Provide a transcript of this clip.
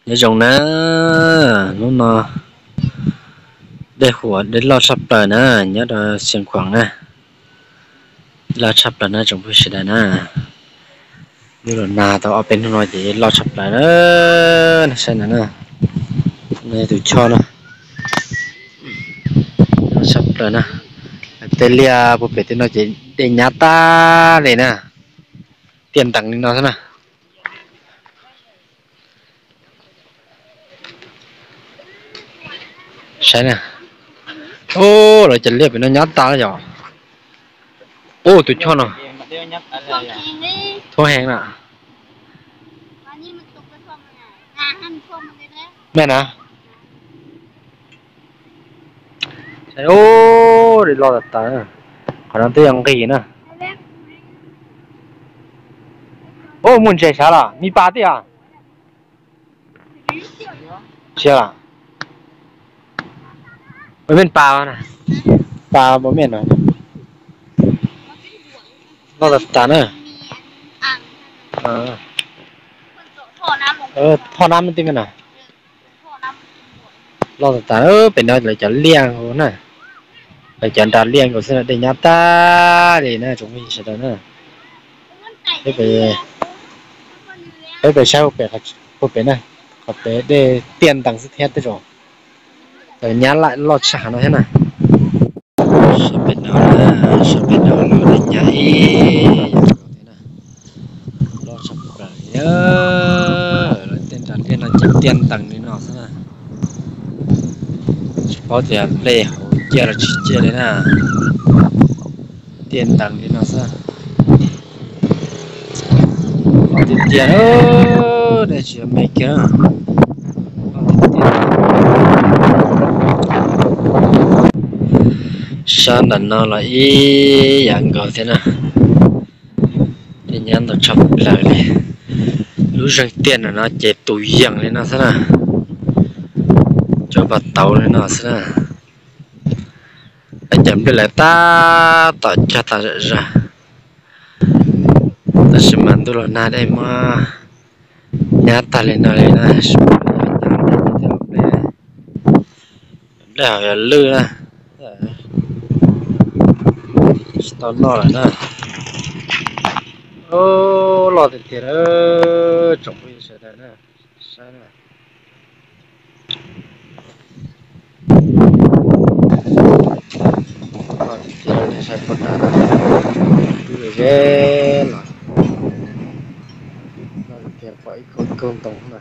Nyob zoo na, hnub no dej huam dej loj tshaj plaws na, nyob rau Xiav Khuam na, loj tshaj plaws na tsoom phooj ywg sawv daws na. Ntuj los nag tau ob peb hnub no ces loj tshaj plaws na, saib na, no yog tus choj na, loj tshaj plaws na. Tej liaj puag pem tej no ces dej nyab tag li na, tiaj ntees li no xwb na. Saib na, lawv cov liaj pem no nyab tag yom. Ub, tus choj no thuab heev na. Me na, ub, loj tas tas, qhov no twb yog nqis na. Ub, muaj ntses sav los me pas tij os. Tsis yog, me pas, pas pas me no, loj tas tas na. Thoj nab tij me no, loj tas tas. Pem no lawv cov liaj nkaus na, lawv cov nras liaj nkaus xwb na, dej nyab tag li na tsoom phooj ywg sawv daws na. Peb pem saib puag pem na, qhov pem dej tiaj ntees xwb thiab tej zaum nyab loj tshaj qhov no thiab na. Sab pem no, sab pem no los dej nyab ib yam nkaus thiab na. Loj tshaj plaws li, lawv tej nras liaj no ces tiaj ntees li no xwb na. Tsis paub tias nplej hauv ciaj los tsis ciaj li na. Tiaj ntees li no xwb. Loj tiag tiag, dej tsis yog me kiag. Sab nram no los ib yam nkaus thiab na. Dej nyab ntau tshaj plaws li. Lub zeeg tiaj nram no ces tus yees li no xwb na. Cov pas tauv li no xwb na. Cov nplej lawv tab tom cog tas zom zaws, tab sis mas ntuj los nag dej muab nyab tag li no li na. Nplej hauv yog lwj na, tsis tau noj lawm na. Loj tiag tiag, tsoom phooj ywg sawv daws na, saib na. Loj tiag tiag, nej saib puag ta, ze los, loj tiag tiag, pom ib koog ib koog ntoo na.